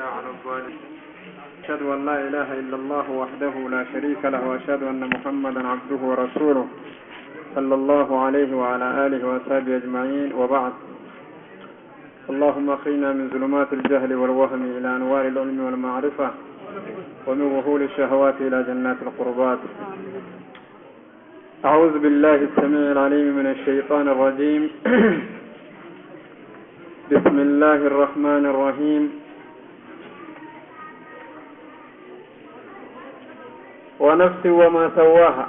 على الظالمين. أشهد أن لا إله إلا الله وحده لا شريك له، وأشهد أن محمدا عبده ورسوله صلى الله عليه وعلى آله وأصحابه أجمعين، وبعد. اللهم أخرجنا من ظلمات الجهل والوهم إلى أنوار العلم والمعرفة، ومن وهول الشهوات إلى جنات القربات. أعوذ بالله السميع العليم من الشيطان الرجيم. بسم الله الرحمن الرحيم. ونفس وما سواها.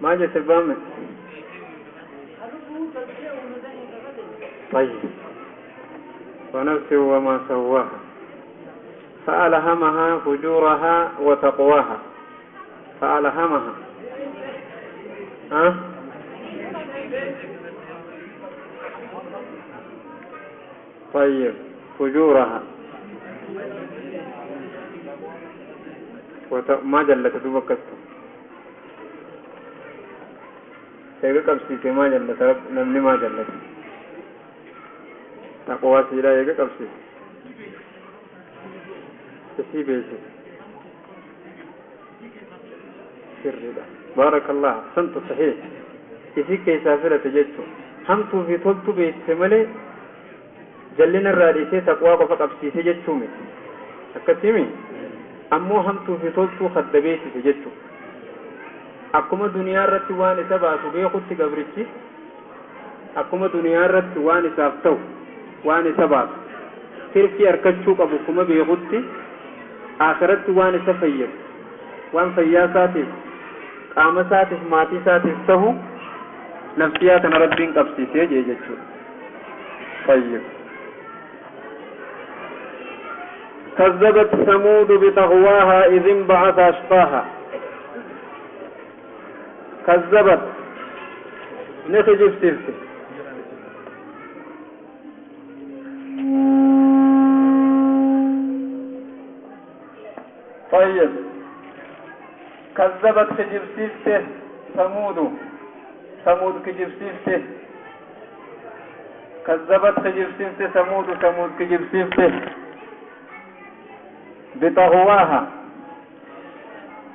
ما جت البامن. طيب، ونفس وما سواها فألهمها فجورها وتقواها. فألهمها طيب، فجورها ما جلت دوبكت eega qabsiise maa jallata namni maa jallata taqwaa siidhaa eega qabsiise isii beeksise sirriidha. Baarakallah, ahsantu, sahiih. Isii keessaa filate jechuun hamtuu fi toltu beeksise malee jallina irraa dhiisee taqwaa qofa qabsiise jechuu miti. Akkasimi ammoo hamtuu fi toltuu kadda beeksise jechuudha. Akkuma duniyaa irratti waan isa baasu beekutti gabrichi, akkuma duniyaa irratti waan isaaf ta'u, waan isa baasu, tirfii harkachuu qabu kuma beekutti, akhiratti waan isa fayyadu, waan fayyaa isaatiif, qaama isaatiif, maatii isaatiif ta'u nafsiyaa kana Rabbiin qabsiisee jee jechuudha. طيب، كذبت ثمود بطغواها إذ انبعث أشقاها. كذبت نخجب سيرته. طيب، كذبت خجب سيرته ثمود، ثمود كجب سيرته. كذبت خجب سيرته ثمود، ثمود كجب سيرته بطغواها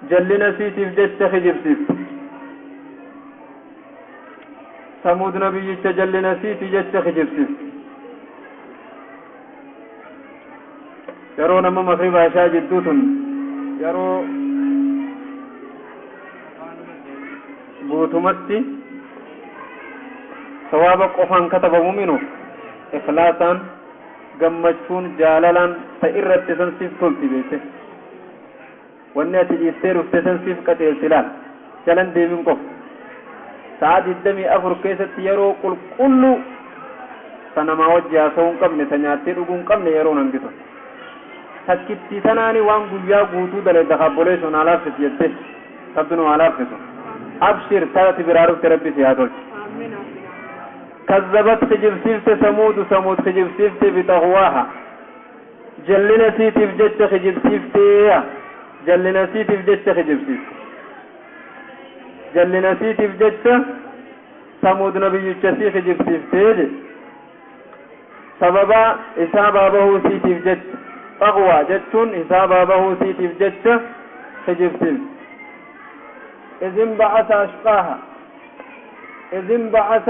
جلنا سيتي في جت خجب سيرته. ثمود نبي تجلنا سيتي جت خجب سيرته. يرون ما مغرب عشاء جدوتن يرو guutumatti sawaaba qofaan katabamu minu ikhlaasaan gammachuun jaalalaan ta irratti san siif tolti beekte. Wanni ati dhiiftee dhufte san siif qaxeelti laal jalan deemin qofa. Sa'a 24 keessatti yeroo qulqulluu ta namaa wajji haasa'uu hin qabne, ta nyaattee dhuguu hin qabne yeroo hangitu. Takkitti tanaani waan guyyaa guutuu dalee kaabbolee sun haa laaffisu jettee Rabbi nu haa laaffisu. Abshir, taati biraa dhufte Rabbi si haa tolchu. كذبت خجبسيفت ثمود، ثمود خجبسيفت بطغواها جلنا سيتي في جتة خجبسيفت، جلنا سيتي في جتة خجبسيفت، جلنا سيتي في جتة ثمود نبي جسي خجبسيفت. سببا إسابة به سيتي في جتة طغوى جتون إسابة به سيتي في جتة خجبسيفت. إذ انبعث أشقاها، إذ انبعث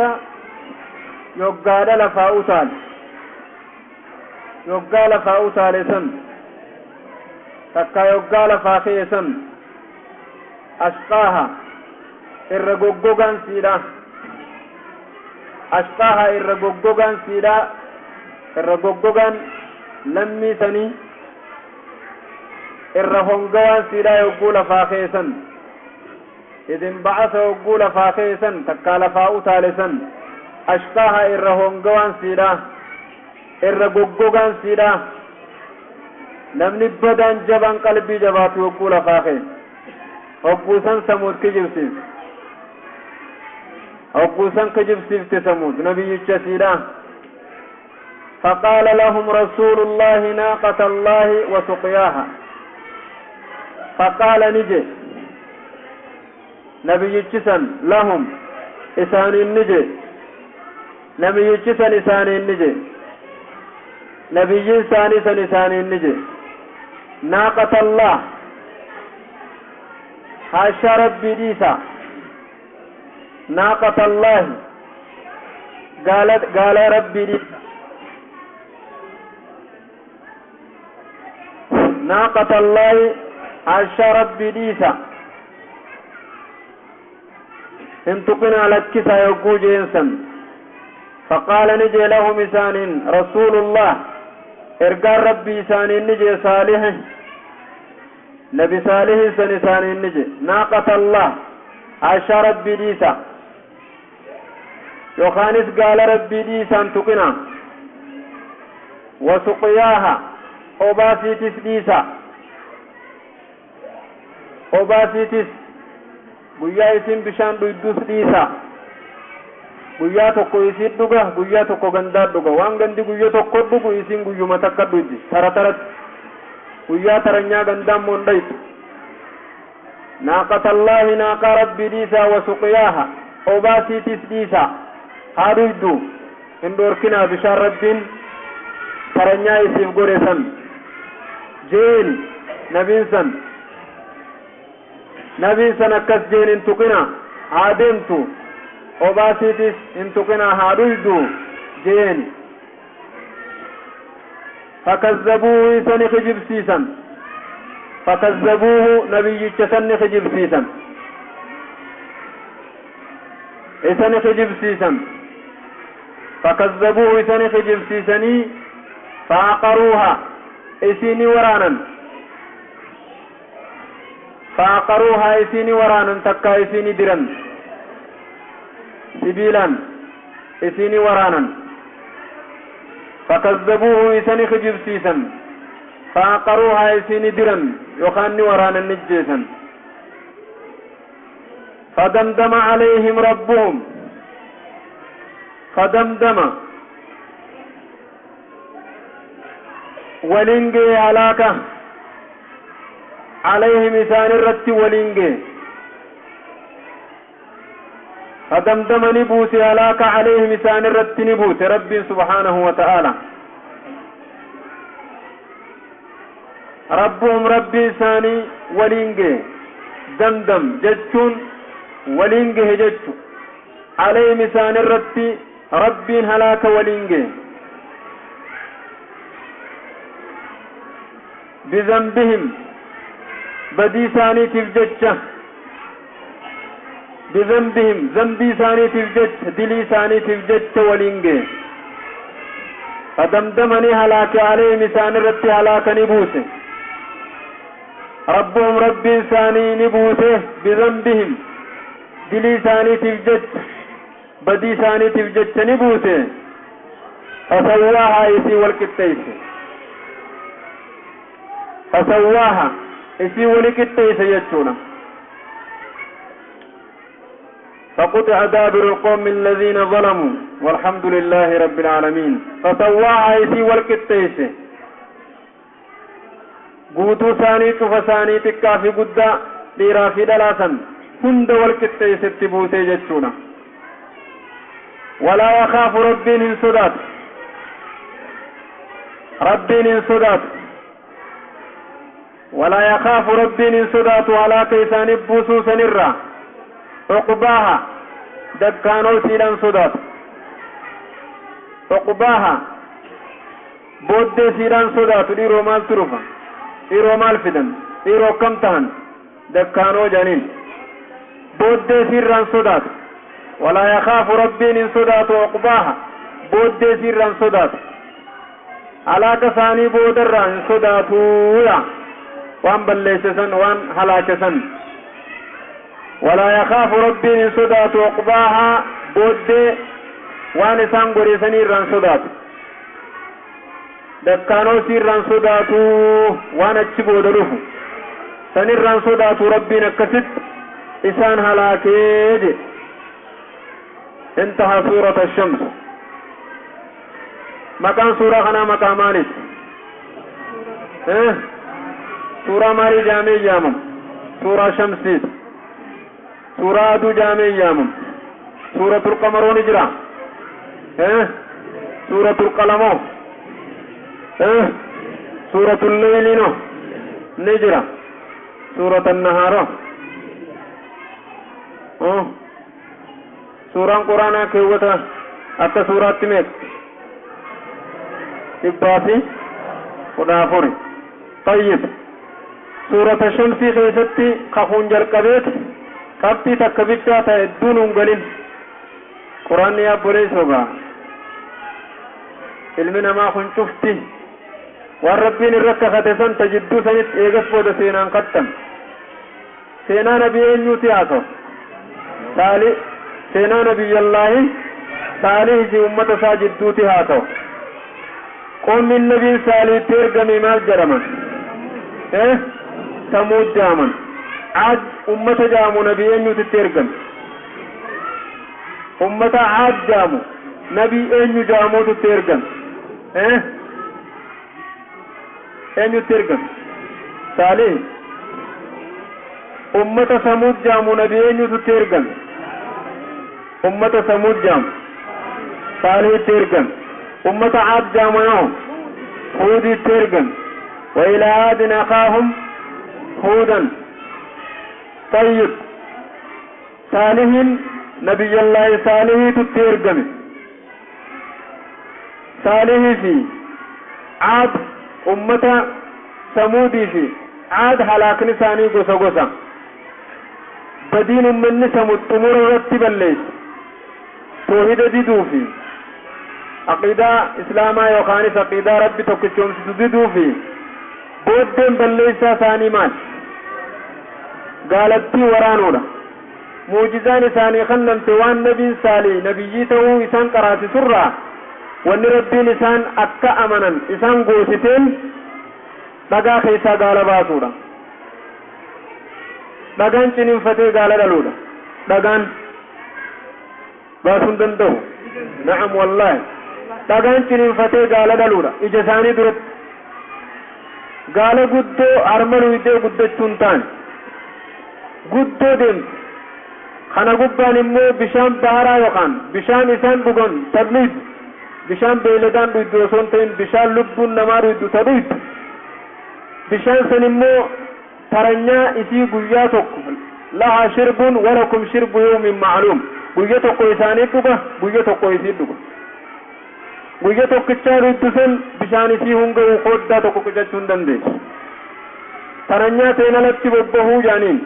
yoggaadha lafaa utaale, yoggaa lafaa utaale san takka yoggaa lafaa ka'e san ashqaaha irra goggogaan siidha, ashqaaha irra goggogaan siidha, irra goggogaan lammii sanii irra hongawaan siidha yogguu lafaa ka'e san. إذ انبعث yogguu lafaa ka'e san takka lafaa utaale san ashqaaha irra hongawaan siidha, irra goggogaan siidha, namni badaan jabaan qalbii jabaatu yogguu lafaa ka'e hogguusan samuud kijibsiifte, hogguusan kijibsiifte samuud nabiyyicha siidha. فقال لهم رسول الله ناقة الله وسقياها. فقال نجي Nabiyyichi san lahum isaaniin ni jee, nabiyyichi san isaaniin ni jee, nabiyyiin isaanii san isaaniin ni jee: naaqatallah, haashaa Rabbii dhiisa, naaqatallaahi, gaala Rabbii dhiisa, naaqatallaahi, haashaa Rabbii dhiisa, hin tuqinaa, lakkisaa yogguu jeensan. Faqaala, ni jee, lahum isaaniin, rasuulullah, ergaan Rabbii isaaniin ni jee, Saalihi, nabi Saalihin san isaaniin ni jee: naaqatallah, haashaa Rabbii dhiisa, yookaanis gaala Rabbii dhiisaan tuqina, wasuqyaaha, obaasiitis dhiisa, obaasiitis, guyyaa isin bishaan dhuydus dhiisa. Guyyaa tokko isin dhuga, guyyaa tokko gandaa dhuga. Waan gandi guyya tokko dhugu isin guyyuma takka dhuydi, tara taratti, guyyaa taranyaa gandaan moon dhaytu. Naaqatallaahi, naaqaa Rabbii dhiisaa, wasuqyaaha, obaasiitis dhiisa, haa dhuydu, hin dhoorkinaa bishaan Rabbiin taranyaa isiif godhe san jeeni. Nabiin san, nabiin san akkas jeen: hin tuqina, haa deemtu, obaasiitis hin tuqina, haa dhuydu jeeni. Fakazzabuuhu, isani kijibsiisan. Fakazzabuuhu, nabiyyicha sanni kijibsiisan, isani kijibsiisan. Fakazzabuuhu, isani kijibsiisanii. Faaqaruuha, isiini waraanan. Faaqaruuha, isiini waraanan, takkaa isiini diran, sibiilaan isiini waraanan. Fakazzabuuhu, isani kijibsiisan. Faaqaruuha, isiini diran yookaan ni waraanan, ni jeesan. فدمدم عليهم ربهم، فدمدم waliin ga'e halaaka, عليهم isaan irratti waliin ga'e. فدمدم ni buuse halaaka, عليهم isaan irratti ni buuse Rabbiin سبحانه وتعالى. ربهم Rabbii isaanii waliin ga'e. دمدم jechuun waliin gahe jechu. عليهم isaan irratti Rabbiin halaaka waliin gahe. بذنبهم badii isaaniitiif jecha, بذنبهم zambii isaaniitiif jecha, dilii isaaniitiif jecha waliin gahe. فدمدم ni halaake, عليهم isaan irratti halaaka ni buuse. ربهم Rabbiin isaanii ni buuse, بذنبهم dilii isaaniitiif jecha, badii isaaniitiif jecha ni buuse. فسواها isii wal qixxeeyse. فسواها isii wali qixxeeyse jechuudha. فقطع دابر القوم الذين ظلموا والحمد لله رب العالمين. فسواها isii wal qixxeeyse, guutuu isaanii, cufa isaanii, xiqqaa fi guddaa, dhiiraa fi dhalaasan hunda wal qixxeeysetti buusee jechuudha. ولا يخاف Rabbiin hin sodaatu, Rabbiin hin sodaatu. ولا يخاف Rabbiin hin sodaatu halaaka isaanii buusuu sanirraa. عقباها dakkaanoo siidhaan sodaatu. عقباها booddee siidhaan sodaatu. Dhiiroo maaltu dhufa? Dhiiroo maal fidan? Dhiiroo akkam tahan? Dakkaanoo janiin booddee siirraan sodaatu. ولا يخاف Rabbiin hin sodaatu, عقباها booddee siirraan sodaatu, halaaka isaanii boodarraa hin sodaatuuya, waan balleesse san, waan halaake san. ولا يخاف Rabbiin hin sodaatu, عقباها booddee waan isaan godheesanii irraan sodaatu, dakkaanoo siirraan sodaatu, waan achi booda dhufu sanirraan sodaatu. Rabbiin akkasitti isaan halaakee je. انتهى سورة الشمس. Maqaan suuraa kanaa maqaa maaliiti? Suuraa maalii jaamee yaamam? Suuraa Shamsiiti. Suuraa aduu jaamee yaamam. Suuratul qamaroo ni jira. Suuratul qalamoo, suuratul leeyliinoo ni jira. Suuratan nahaaroo. Suuraan quraanaa keewwata akka suuraatti meeqa? 114. Tayyib, suurata shamsii keessatti kakuun jalqabeet qabxii takka bichaa ta'e hedduun hin galin. Quraanni yaabboleessogaa ilmi namaa kun cufti waan Rabbiin irra kakate san ta jidduu sanitti eegas booda seenaan kattan. Seenaa nabii eenyuuti haasawu? Saali, seenaa nabiyyallaahi Saalih fi ummata isaa jidduuti haasawu. Qoommiin nabiin Saalihitti ergame maal jedhaman? Samuud jaaman. Aad ummata jaamu nabii eenyuutitti ergame? Ummata Aad jaamu nabii eenyu jaamuututti ergame? Eenyutti ergame? Saalih. Ummata Samuud jaamu nabii eenyututti ergame? Ummata Samuud jaamu Saalihitti ergame. Ummata Aad jaamu yoo Huuditti ergame. وإلى عاد أخاهم هودا. طيب، صالح، نبي الله صالح تترجم. صالح في عاد، أمة سمودي في عاد هلاكني ثاني gosa gosa. Badiin ummanni Samud xumura irratti balleesse toohida diduu fi aqiidaa islaamaa yookaanis aqiidaa Rabbi tokkichoomsitu diduu fi booddeen balleessaa isaanii maal? Gaalattii waraanuudha. Muujizaan isaanii kannamte waan nabiin Saalii nabiyyii ta'uu isaan qaraasisurraa wanni Rabbiin isaan akka amanan isaan goositeen dhagaa keessaa gaala baasuudha. Dhagaan ciniinfatee gaala dhaluudha. Dhagaan baasuu hin danda'u? Na'am, wallaahi, dhagaan ciniinfatee gaala dhaluudha. Ija isaanii duratti gaala guddoo harma luydee guddachuu hin taane guddoo deemtu kana gubbaan immoo bishaan baharaa yookaan bishaan isaan dhugan ta dhuydu, bishaan beeyladaan dhuydu osoo hin ta'in bishaan lubbuun namaa dhuydu ta dhuydu, bishaan san immoo taranyaa isii guyyaa tokko lahaa shirbun walakum shirbu yawmin ma'luum, guyya tokko isaanii dhuga, guyya tokko isii dhuga, guyya tokkichaa dhuydu san bishaan isii hunga'u koddaa tokko qicachuu hin dandeessu. Taranyaa ta'in alatti bobbahuu jaaniin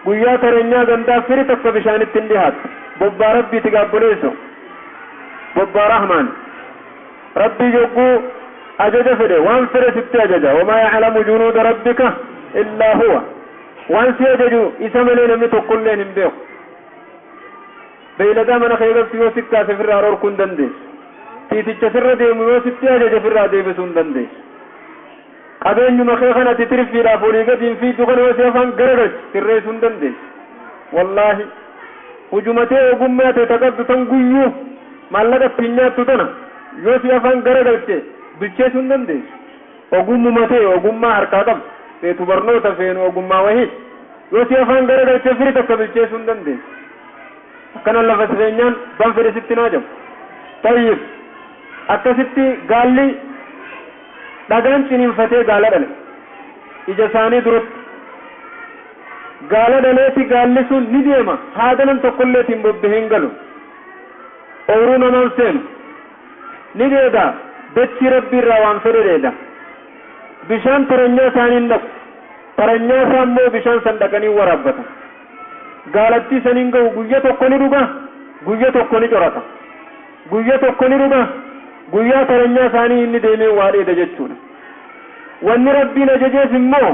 guyyaa taranyaa gandaa firi tokko bishaanitti hin dhihaattu. Bobbaa Rabbiiti gaabboleesso, bobbaa Rahmaan. Rabbii yogguu ajaja fedhe waan fedhe sitti ajaja. وما يعلم جنود ربك إلا هو. Waan si ajaju isa malee namni tokkolleen hin beeku. Beeyladaa mana kee galtu yoo sikkaase firraa dhorkuu hin dandeessu. Tiiticha sirra deemu yoo sitti ajaje firraa deebisuu hin dandeessu. Qabeenyuma kee kanatti tirfiidhaaf olii gadiin fiiddu kana yoo si afaan garagalchi sirreessuu hin dandeessu. Wallaahi, hujumatee ogummaa ta'e taqabdu tan guyyuu maallaqa ittiin nyaattu tana yoo si afaan garagalche bilcheessuu hin dandeessu. Ogummuma ta'e, ogummaa harkaa qabdu feetu, barnoota feenu, ogummaa wahii yoo si afaan garagalche firi takka bilcheessuu hin dandeessu. Akkana lafa sireenyaan ban fedhe sitti naa jabu. Tayyib, akkasitti gaalli dhagaan ciniinfatee gaala dhale. Ija isaanii duratti gaala dhaleeti. Gaalli sun ni deema, haadanan tokkolleetiin bobbaheen galu, ooyiruu namaan seenu, ni dheeda. Dachii Rabbii irraa waan fedhe dheeda. Bishaan taranyaa isaanii hin dhaqu, taranyaa isaa immoo bishaan san dhaqanii waraabbatan. Gaalattii saniin ga'u, guyya tokko ni dhuga, guyya tokko ni corata, guyya tokko ni dhuga, guyyaa taranyaa isaanii inni deemee waa dheeda jechuudha. Wanni Rabbiin ajajeef immoo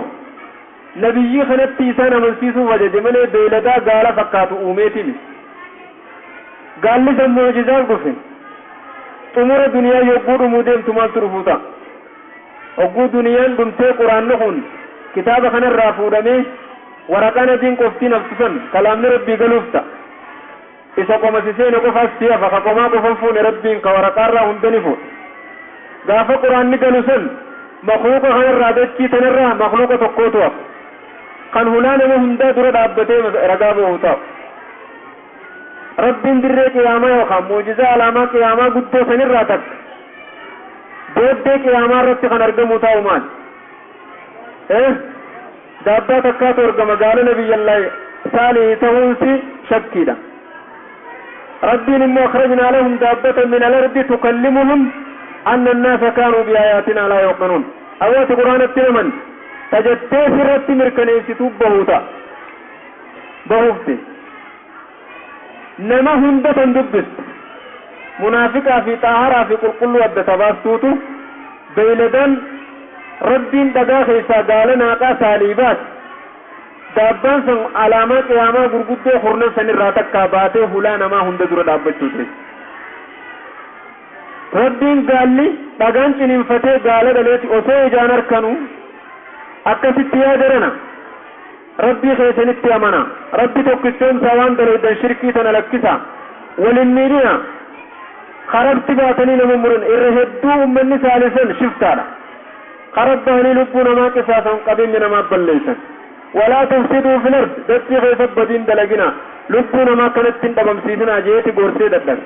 nabiyyii kanatti isaan amansiisuuf ajaje malee beeyladaa gaala fakkaatu uumeetimi. Gaalli san muujizaaf dhufe. Xumura duniyaa yogguu dhumuu deemtu maaltu dhufuu ta'a? Hogguu duniyaan dhumtee Quraanni kun kitaaba kanarraa fuudhamee waraqaan adiin qoftiin haftu san kalaamni Rabbii galuuf ta'a. Isa qoma si seene qofaas si hafa. Ka qomaa qofan fuune Rabbiin, ka waraqaarraa hunda ni fuudha. Gaafa Quraanni galu san makluuqa kanarraa, dachii tanarraa makluuqa tokkootu hafa kan hulaa nama hundaa dura dhaabbatee ragaa bahu ta'u. Rabbiin dirree qiyaamaa yookaan muujizaa alaamaa qiyaamaa guddoo sanirraa takka booddee qiyaamaa irratti kan argamu ta'u maal? Daabbaa takkaatu argama gaala Nabiyyallaahi Saalih ta'uunsi shakkiidha. Rabbiin immoo akhrajnaa lahum daabbatan min al-ardi tukallimuhum anna annaasa kaanuu biaayaatinaa laa yuuqinuun. Awwaati quraanatti naman tajattee sirratti mirkaneessituu bahuu ta'a. Bahuufte. Nama hunda tan dubbistu. Munaafiqaa fi xaaharaa fi qulqulluu adda tabaastuutu beeyladaan Rabbiin dhagaa keessaa gaala naaqaa saalii baase. Daabbaan san alaamaa qiyaamaa gurguddoo kurnan sanirraa takkaa baatee hulaa namaa hunda dura dhaabbachuu teessi. Rabbiin gaalli dhagaan ciniinfatee gaala dhaleeti osoo ijaan harkanuu akkasitti yaa jarana Rabbii keessanitti amana Rabbi tokkichoomsaa waan dalaydan shirkii tana lakkisa walin miidhina karabti baatanii nama muran irra hedduu ummanni saalisan shiftaadha karab bahanii lubbuu namaa qisaasan qabeenya namaa balleessan walaa tufsiduu fil ard dachii keessa badiin dalagina lubbuu namaa kanatti hin dhabamsiisinaa jeeti gorsee dadhabe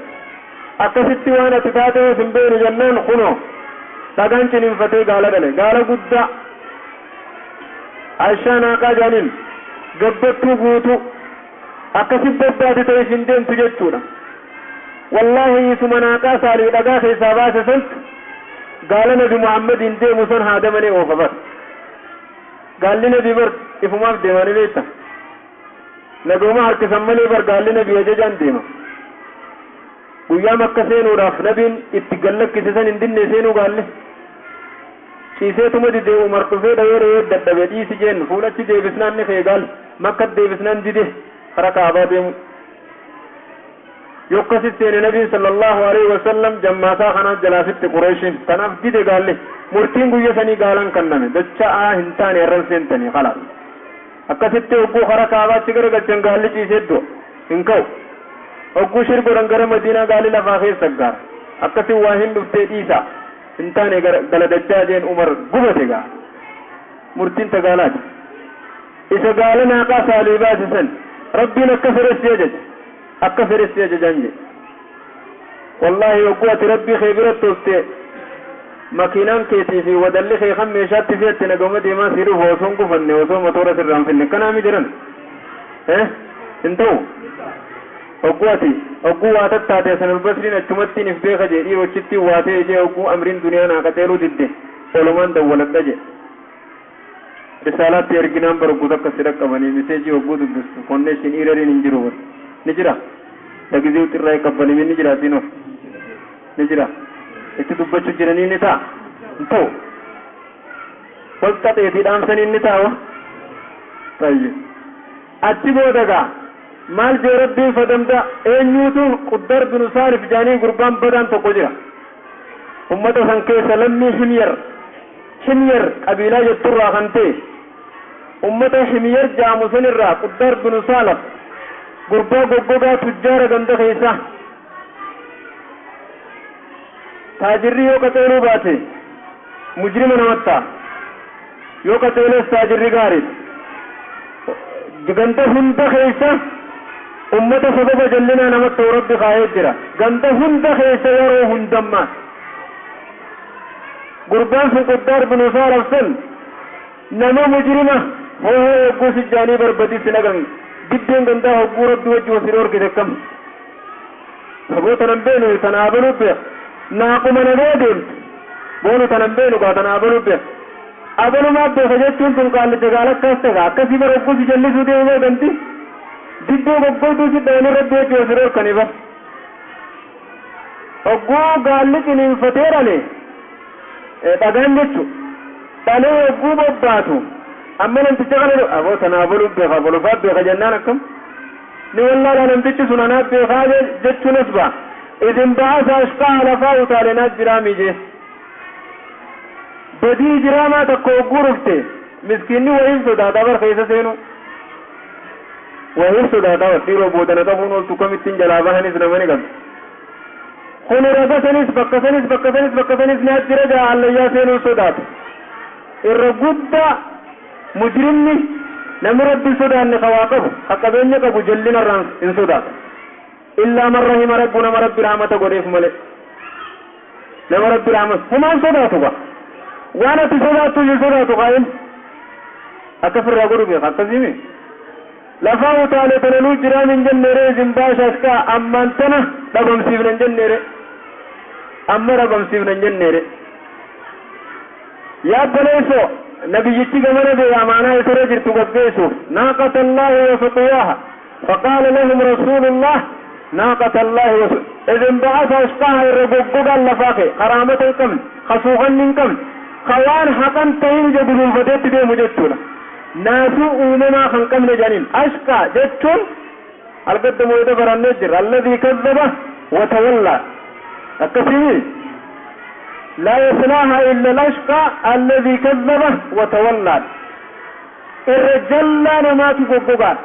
akkasitti waan ati taatee hin beeknu jennaan kunoo dhagaan ciniinfatee gaala dhale gaala guddaa Aishaa naaqaa jaaniin gabbattuu guutuu akkasitti bobbaate ta'e isin deemtu jechuudha. Wallaahi isuma naaqaa saalii dhagaa keessaa baase santu gaala Nabi Muhammadiin deemu san haada malee oofa bar. Gaalli Nabi bar ifumaaf deemanii beekta. Naguma harkisan malee bar gaalli Nabi ajajaan deema. Guyyaa Makka seenuudhaaf Nabiin itti gallakkise san hin dinne seenuu gaalli. Ciiseetuma dide Umar dhufee dhayee dhayee dadhabe dhiisi jeen fuulachi deebisnaan ni kee gaal Makka deebisnaan dide kara Kaabaa deemu. Yokkasis seene Nabiin sallallahu alaihi wasallam jammaasaa kanaa jalaa fitte Qureeshiin tanaaf dide gaalli murtiin guyya sanii gaalan kanname dacha'aa hin taane irran seentanii khalaas. Akkasitti hogguu kara Kaabaatti garagalchan gaalli ciisee du'a hin ka'u. Hogguu shir godhan gara Madiinaa gaalli lafaa keessa gaara. Akkasi waa hin dhuftee dhiisaa. Hin taane gala dachaa jeen Umar gubate gaa. Murtiin ta gaalaati. Isa gaala naaqaa saalii baase san Rabbiin akka fedhe si ajaja. Akka fedhe si ajajaan jedhe. Wallaahi hogguu ati Rabbii kee bira toltee makiinaan keetii fi wadalli kee kan meeshaatti fe'atte nagama deemaa si dhufu osoo hin gufanne osoo motora sirraa hin finne akkanaa mi jiran? Hin ta'u. Hogguu ati hogguu waa tattaate Hasan al-Basriin achumattiin if beeka jee dhiiroo achittiin waa ta'e jee hogguu amriin duniyaa naa qaceeluu didde olumaan dawwaladha jee. Risaalaatti erginaan bar hogguu takka si dhaqqabanii miseejii hogguu dubbistu connection error hin jiru bar. Ni jira? Lagizew xirraa qabbalimin ni jira siinoo? Ni jira? Itti dubbachuu jiranii ni ta'a? Hin ta'u. Wal xaxeetii dhaamsanii ni ta'a? Tayyib. Achi booda gaa maal jee Rabbiin fadamda eenyuutu Quddar binu Saalif jaanii gurbaan badaan tokko jira. Ummata san keessa lammii Himyar Himyar qabiilaa jetturraa kan ta'e ummata Himyar jaamu sanirraa Quddar binu Saalaf gurbaa goggogaa tujjaara ganda keessa taajirri yoo qaceeluu baate mujrima namatti ta'a. Yoo qaceelees taajirri gaariidha. Ganda hunda keessa ummata sababa jallinaa namatti ta'u Rabbi kaayee jira. Ganda hunda keessa yeroo hundammaa. Gurbaan sun Quddaar binu Saalaf sun nama mujrima hoohoo hogguu sijjaanii barbadii si nagan diddeen gandaa hogguu Rabbi wajji wasi dhoorgite akkam. Saboota nan beenu tana abaluu beek. Naaquma nagaa deemtu. Boonu tanan beenu gaa tana abaluu beek. Abalumaa beeka jechuun tun qaallicha gaala akkas ta'a. Akkasii bara hogguu si jallisuu deemee ganti. Diddoo goggoituu si dhawanii Rabbi wajji wasi dhoorkanii bar. Hogguu gaalli ciniinfatee dhale dhagaan jechu dhalee hogguu bobbaatu amma namticha kana aboo tana abaluu beeka abalufaa beeka jennaan akkam ni wallaalaa namtichi sun anaa beekaa jechuun as ba'a. Idin ba'asa ashqaa lafaa utaalee naa jiraa mijee. Badii jiraamaa tokko hogguu dhufte miskiinni wayiif sodaata bar keessa seenu. Wayiif sodaata bar dhiiroo boodana qabuun ooltu kamittiin jalaa bahanis nama ni qabdi. Kuni raga sanis bakka sanis bakka sanis bakka sanis ni jira jaa hallayyaa seenuu sodaata. Irra guddaa mujrimni namni Rabbi sodaanne ka waa qabu ka qabeenya qabu jallinarraan hin sodaata. Illaa man rahima rabbu, nama Rabbi rahmata godheef malee. Nama Rabbi rahmata humaan sodaatu ba. Waan ati sodaattu hin sodaatu qaa'in. Akka firraa godhu beeka akkasiimi. Lafaa utaalee tololuu jiraan hin jenneere, zimbaashaas kaa ammaan tana dhabamsiifna hin jenneere. Amma dhabamsiifna hin jenneere. Yaa obboleessoo, nabiyyichi gamana bee amaanaa isarra jirtu gaggeessuuf ناقة الله وسقياها. فقال لهم رسول الله ناقة الله إذ انبعث أشقاها. Irra goggogaan lafaa ka'e, karaamata hin qabne, kasuuqanni hin qabne, kawaan haqan ta'in ija gudunfateetti deemu jechuudha. Naasuu uumamaa kan qabne jedhaniin. أشقى jechuun algadda mooyita barannee jirra, الذي كذب وتولى. Akkasii لا يصلاها إلا الأشقى الذي كذب وتولى. Irra jallaa namaatu goggogaan.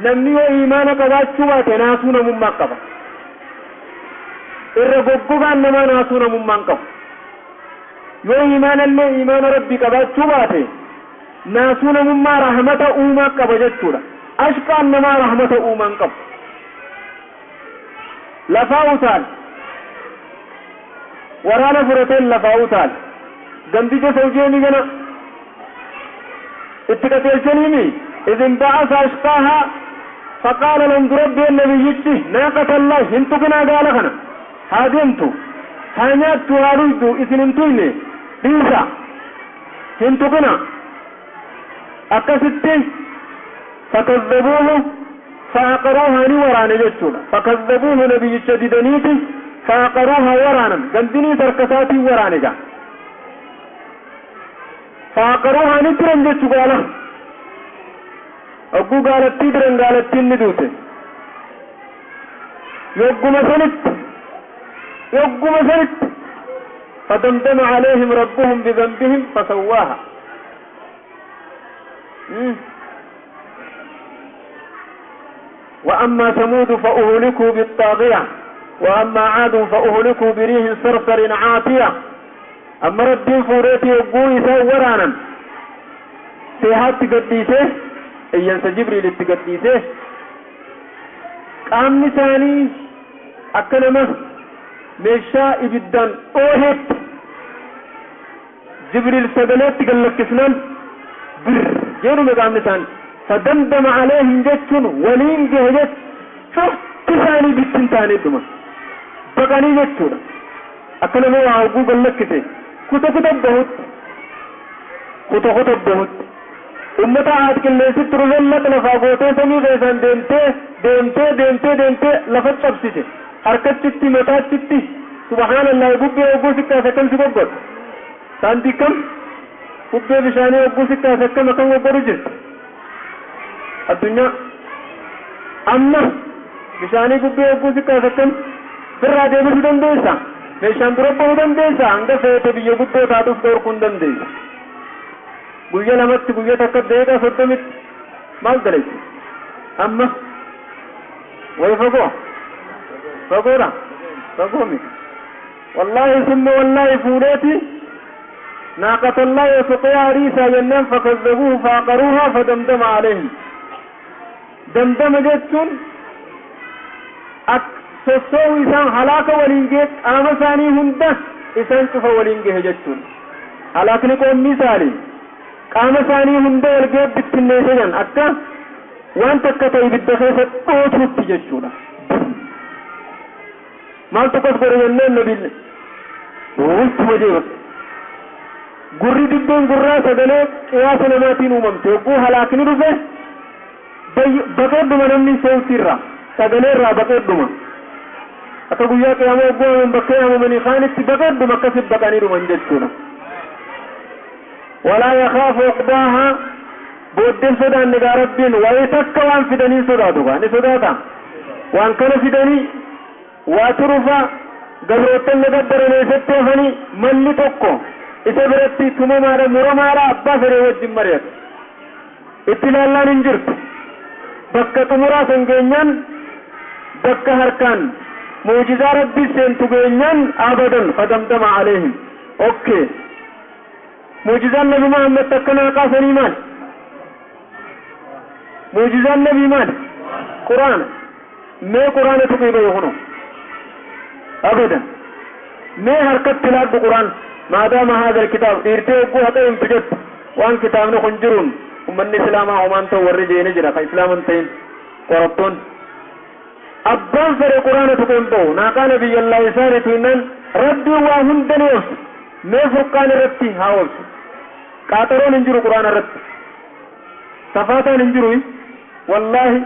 Namni yoo imaana qabaachuu baate naasuu namummaa qaba. Irra goggogaan namaa naasuu namummaan qabu. Yoo imaanallee imaana Rabbii qabaachuu baate naasuu namummaa, rahmata uumaa qaba jechuudha. Ashqaan namaa rahmata uumaan qabu. Lafaa utaal, waraana fudhateen lafaa utaal, gandicha sawjeeni gana itti qajeelchaniimi. إذ انبعث أشقاها فقال لهم ربي nabiyyichi ناقة الله hin tuqinaa, gaala kana haa deemtu, haa nyaattu, haa dhuydu, isin hin tuyne, dhiisa, hin tuqina. Akkasitti فكذبوه فعقروها, ni waraane jechuudha. فكذبوه, nabiyyicha didaniiti, فعقروها, waraanan. Gandinii harkasaatiin waraane gaa. فعقروها, ni diran jechu gaala. Ogguu gaalattii diran, gaalattiin ni duute yogguma sanitti, yogguma sanitti. فدمدم عليهم ربهم بذنبهم فسواها. وأما ثمود فأهلكوا بالطاغية، وأما عاد فأهلكوا بريح صرصر عاتية. أما ربين فوريتي وقوي ورانا سيهات قديسه، iyyansa Jibriil itti gadhiise, qaamni isaanii akka nama meeshaa ibiddaan dhooheetti Jibriil sagaleetti gallakkisnaan bir jedhume qaamni isaanii. فدمدم عليهم jechuun waliin gahe jech. Cufti isaanii bittin ta'anii dhuma baqanii jechuudha. Akka nama waa hogguu gallakkise kuta kuta bahutti, kuta kuta bahutti. Ummata Aad qilleensitti dhufeen lafaa gootee samii keessaan deemtee deemtee deemtee deemtee lafa cabsite, harkachitti, mataachitti. Subhaanallah, bubbee hogguu siqqaase akkam si goggodhu? Saantii kam bubbee bishaanii hogguu siqqaase akkam akkam goggodhu jirti addunyaa? Amma bishaanii bubbee hogguu siqqaase akkam firraa deebisuu dandeessa? Meeshaan dura bahuu dandeessa? Hanga feete biyya guddoo taatuuf dhorkuu hin dandeessa. Guyya 2tti, guyya 1, daqiiqaa 30tti maal dalayte? Amma way fagoo, fagoodha, fagoo miti. Wallaahi summa wallaahi, fuudheeti ناقة الله وسقياها dhiisaa jennaan فكذبوه فعقروها فدمدم عليهم. دمدم jechuun ak sossoo'u isaan halaaka waliin gahe, qaama isaanii hunda isaan cufa waliin gahe jechuun. Halaakni qoomni isaanii qaama isaanii hunda wal gahee bittinneesse jan, akka waan takka ta'e ibidda keessa dhootuutti jechuudha. Maal tokkos godhe jenneen, nabiin walitti wajee gurri dibbeen gurraa sagalee qiyaasa namaatiin uumamte. Yogguu halaakni dhufe baqeedhuma, namni seewtiirraa sagalee irraa baqeedhuma. Akka guyyaa qiyaamaa yogguu amaman bakkee amamanii kaanitti baqeedhuma, akkasit baqanii dhuman jechuudha. ولا يخاف عقباها. Booddeen sodaanne gaa Rabbiin waa'ee takka waan fidanii sodaatu gaa ni sodaata. Waan kana fidanii waa turufa gabroottan gabbaran eessatti hafanii? Malli tokko isa biratti tumamaadha, muramaadha. Abbaa fedhe wajjin mari'atu, itti ilaallaan hin jirtu. Bakka xumuraa san geenyaan, bakka harkaan muujizaa Rabbii seentu geenyaan abadan. فدمدم عليهم. Okay, muujizaan Nabi Muhammad takka naaqaa sanii maali? Muujizaan nabii maali? Quraana. Mee quraana tuqii bayu kuno abadan. Mee harkatti laaddu quraan maadaama haadha kitaab dhiirtee hogguu haqa himtu jettu waan kitaabni kun jiruun ummanni islaamaa homaan ta'u warri jeeni jira ka islaaman ta'in qorattoon abbaan fedhe quraana tuqee hin ba'u. Naaqaa nabiyyallaa isaaniitu innaan Rabbiin waa hunda ni obsu. Mee Furqaan irratti haa obsu. Qaaxaroon hin jiru, quraana irratti safaataan hin jiru. Wallaahi,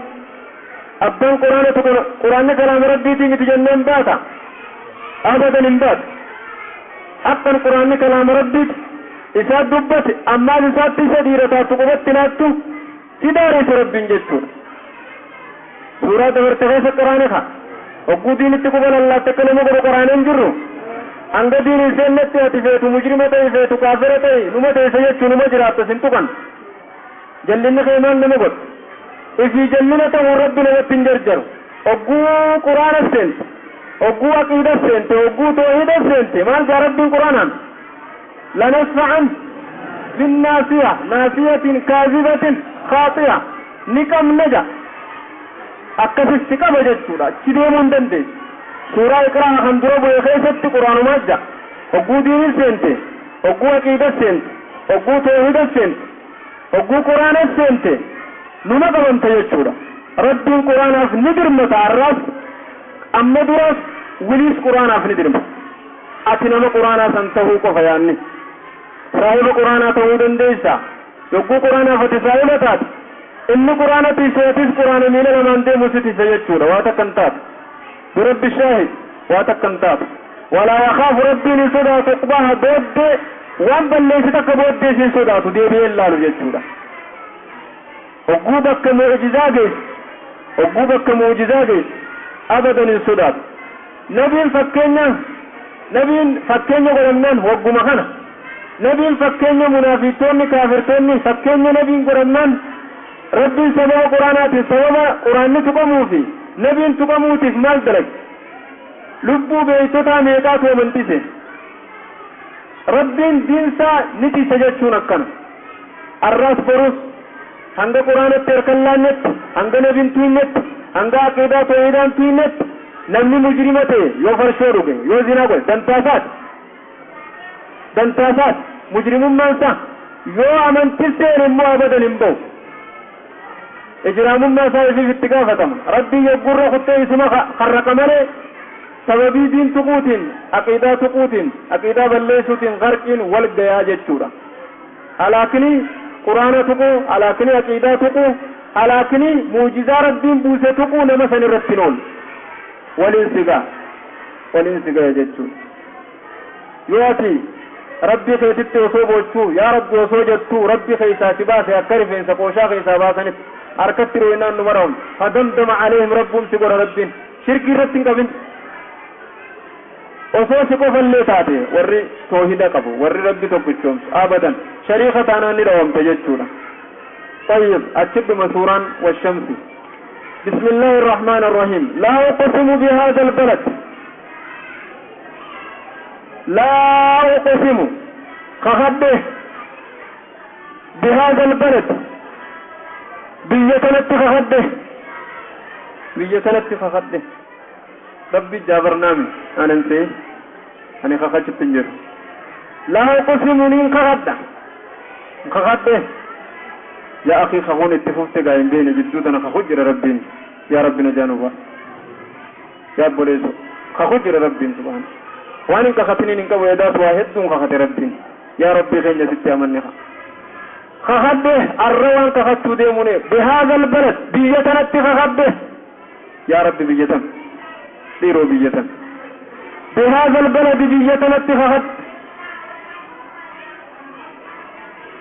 abbaan quraana tuqe quraanni kalaama Rabbiitii miti jennaan baata? Abadan hin baatu. Haqqan quraanni kalaama Rabbiiti, isaa dubbate. Ammaas isaatti isa dhiira taattu qubatti laattu si daareesse Rabbiin jechuudha. Suuraa dabarte keessa quraane ka hogguu diinitti quba lallaatte akka nama godhu quraane hin jirru. Hanga diin hin seennetti ati feetu mujrima ta'i, feetu kaafira ta'i, numa teessa jechuu, numa jiraatta. Sin tuqan. Jallinni kee maal nama godhu? Ifii jallina ta'uu Rabbi namatti hin jarjaru. Hogguu quraana seente, hogguu aqiida seente, hogguu toohida seente, maal jaa Rabbiin quraanaan? Lanasfa'an binnaasiya naasiyatin kaazibatin khaaxiya ni qabna ja. Akkasitti qaba jechuudha. Achi deemuu hin dandeessu. Suuraa Iqraa kan dura bu'e keessatti quraanumaa ja. Hogguu diinin seente, hogguu aqiida seente, hogguu toohida seente, hogguu quraana seente, numa qabamte jechuudha. Rabbiin quraanaaf ni dirmata. Arraas, amma duraas, wiliis quraanaaf ni dirmata. Ati nama quraanaa san tahuu qofa yaanni. Saahiba quraanaa tahuu dandeessa? Yogguu quraanaaf ati saahiba taate, inni quraana tiise, atis quraana miila lamaan deemu si tiise jechuudha. Waa takka hin taatu. Birabbi shaahid, waa takka hin taatu. Walaa yakaafu, Rabbiin hin sodaatu, uqbaaha, booddee waan balleessi takka booddee sin sodaatu, deebi'ee hin laalu jechuudha. Hogguu bakka mu'jizaa geesse, hogguu bakka mu'jizaa geesse, abadan hin sodaatu. Nabiin fakkeenya, nabiin fakkeenya godhamnaan wagguma kana nabiin fakkeenya, munaafiqtoonni kaafirtoonni fakkeenya nabiin godhamnaan, Rabbiin sababa quraanaatiin, sababa quraanni tuqamuu fi nabiin tuqamuutiif maal dalage? Lubbuu beeytotaa meeqaatu amantise? Rabbiin diinsaa ni tisa jechuun akkana. Arraas borus hanga quraanatti harkan laannetti, hanga nabiin tuynetti, hanga aqiidaa toohidaan tuynetti, namni mujrima ta'e yoo farshoo dhuge, yoo zinaa godhe, dantaasaati, dantaasaati mujrimummaan isaa. Yoo amanti seene immoo abadan hin ba'u. Ijraamummaa isaa ifiif itti gaafatama. Rabbiin yoggurra kuttee isuma karraqa malee sababii diin tuquutiin, aqiidaa tuquutiin, aqiidaa balleessuutiin garqiin wal gayaa jechuudha. Halaakni quraana tuquu, halaakni aqiidaa tuquu, halaakni muujizaa Rabbiin buuse tuquu nama san irratti hin oolu. Waliin sigaa, waliin sigaya jechuudha. Yoo ati Rabbi keetitti osoo boochuu, yaa Rabbi osoo jettuu, Rabbi keessaa si baase, akka rifeensa qooshaa keessaa baasanitti harkatti rooynaan numa rawamte, fadamdama aleehim rabbuum si godha. Rabbiin shirkii irratti hin qabin. Osoo si qofallee taate, warri toohida qabu, warri Rabbi tokkichoomsu, abadan shariika taanaan ni dhawamte jechuudha. طيب، أتشد سوران والشمس. بسم الله الرحمن الرحيم. لا أقسم بهذا البلد، لا أقسم خخده بهذا البلد، biyya tanatti kakadhe, biyya tanatti kakadhe. Rabbi jaabarnaami anan see ani kakachutti hin jiru. لا أقسم nin kakadha, kakadhe. Yaa akii, kakuun itti fufte gaa hin beene jidduu tana kaku jira Rabbiin. Yaa Rabbi najaanuba. Yaa obboleesso, kaku jira Rabbiin subhaana. Waan hin kakatiniin hin qabu. Edaas waa hedduun kakate Rabbiin. Yaa Rabbii keenya, sitti amanne kakadhe. Arra waan kakachuu deemune بهذا البلد, biyya tanatti kakadhe. Yaa Rabbi, biyya tan dhiiroo, biyya tan. بهذا البلد, biyya tanatti kakadhe.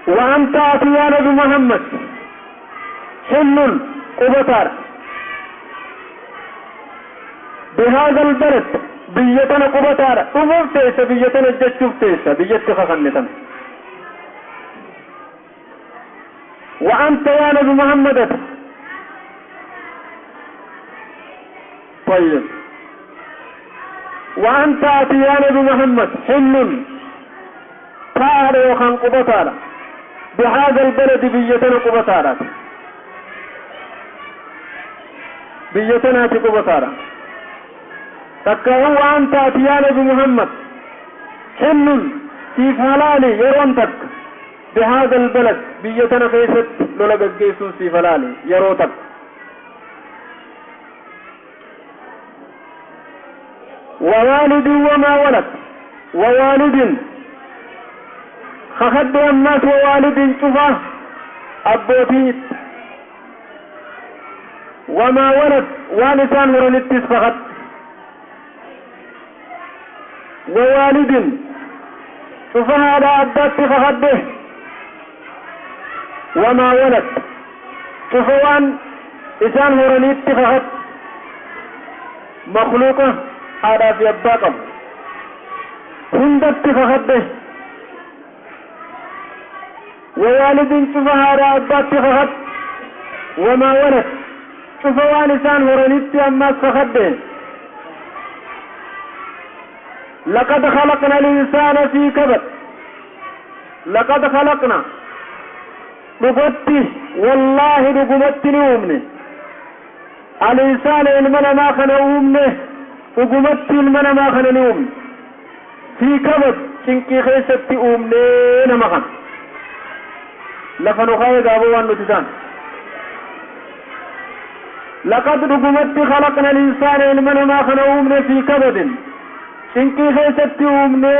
وأنت ati yaa nabi Muhammad حل qubataadha. بهذا البلد, biyya tana qubataadha, dhufuuf teessa, biyya tana jechuuf teessa, biyyatti kakanne tana. وأنت يا نبي محمد. طيب، وأنت ati يا نبي محمد حل taadha yookaan qubataadha. بهذا البلد, biyya tana qubataadha. Biyya tanaati qubataadha. Takkaa'uu waan taati yaa Nabi Muhammad, xillun siif halaali yeroon takka, bihaadha albalad, biyya tana keessatti lola gaggeessuun siif halaali yeroo takka. Wawaalidin wamaa walad, wawaalidin kakadde ammaas, wawaalidin cufa abbootii, wamaa walad, waan isaan horanittis kakadhe. Wawaalidin cufa haadha abbaatti kakadde, wamaa walad, cufa waan isaan horaniitti kakadhe. Makluuqa haadhaa fi abbaa qabu hundatti kakadhe. Wawaalidin cufa haadha abbaatti kakadhe, wamaa walad, cufa waan isaan horanitti ammaas kakadhe. لقد خلقنا الإنسان في كبد. لقد خلقنا dhugatti, wallaahi dhugumatti ni uumne, الإنسان ilma namaa kana uumne, dhugumatti ilma namaa kana ni uumne, في كبد, cinqii keessatti uumne nama kana. Lafa nu kaayee gaaboo waan nuti ta'an. لقد dhugumatti خلقنا الإنسان ilma namaa kana uumne, في كبد, cinqii keessatti uumne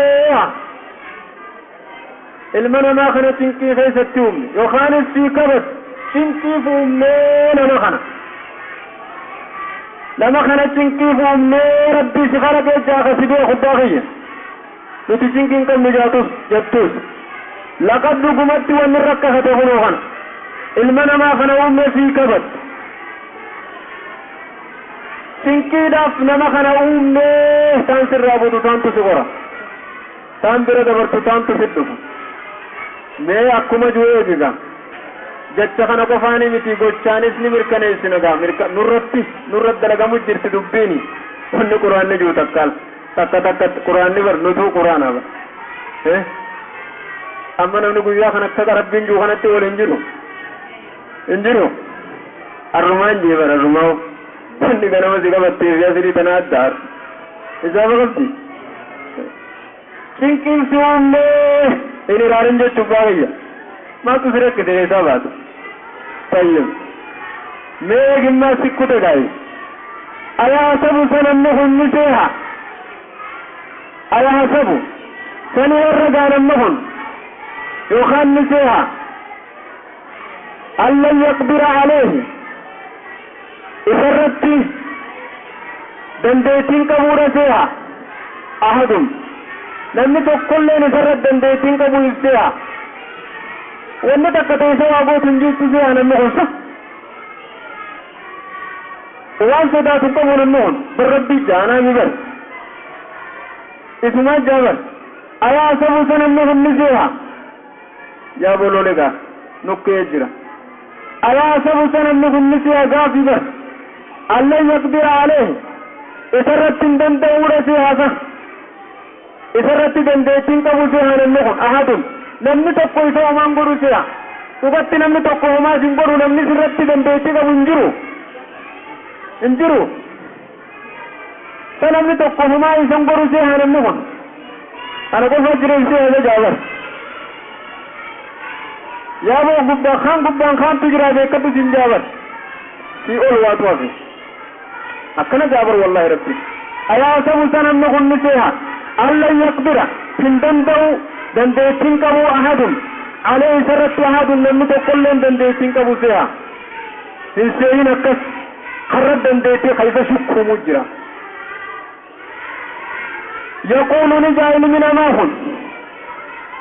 ilma namaa kana, cinqii keessatti uumne yookaanis في كبد, cinqiif uumne nama kana, nama kana cinqiif uumne. Rabbii si kalaqee jaaka si beeku abbaa kiyya, nuti cinqii hin qabnu jaatus jettus, لقد dhugumatti wanni rakkasate kunoo kana, ilma namaa kana uumne في كبد, cinqiidhaaf nama kana uumne. Taan sirraa buutu taantu si qora, taan bira dabartu taantu si dhufa. Mee akkuma jiru eegiga, jecha kana qofaani miti, gochaanis ni mirkaneessina. Gaa nurratti nurratti dalagamu jirti dubbiini. Wanni quraanni jiru takkaal takka takka quraanni bar nutuu quraana bar. Amma namni guyyaa kana akka Rabbiin jiru kanatti wal hin jiru, hin jiru. Arrumaan jee bar, arrumaa wanni ganama si qabattee fi asirii tana adda isaaba qabdi. Cinqiin si uumnee hin ilaalin jechuun baay'ee maaltu si rakkite isaa baata. طيب, mee gimmaa sikkute gaayi. أيحسب sanamni kun ni seeha, أيحسب sani warra gaanamni kun yookaan ni seeha, أن لن يقدر عليه, isarratti dandeettiin qabuudha seeha, أحد, namni tokkolleen isarratti dandeettiin qabu ibseeha, wanni takka ta'e isa waa gootu hin jirtu seeha namni kun? Sa waan sodaatu hin qabu namni kun bar. Rabbii jaanaa bar, isumaa jaabar. أيحسب sa namni kun ni seeha, yaa boloolegaa nukkee jira. أيحسب sa namni kun ni seeha, gaafii bar, أن لن يقدر عليه, isarratti hin danda'uudha seeha? Sa isarratti dandeettiin qabu seeha namni kun? أحد, namni tokko isa homaan godhu seeha? Dhugatti namni tokko homaas hin godhu, namni sirratti dandeettii qabu hin jiru, hin jiru. Sa namni tokko homaa isan godhu seeha namni kun? Ana qofa jira seeha jaabar. Yaaboo gubbaa kaan gubbaan kaantu jira, beekadhu sin jaabar, si ol waatu hafe akkana jaabar. Wallahi rabbi, أيحسب sa namni kun ni seeha, أن لن يقدر, hin danda'u, dandeettiin qabu, أحد عليه, isarratti, أحد, namni tokkolleen dandeettiin qabu seeha? Hin seehin akkas. Karra dandeettii kayfa shukkumu jira. يقول ni jaa ilmi namaa kun,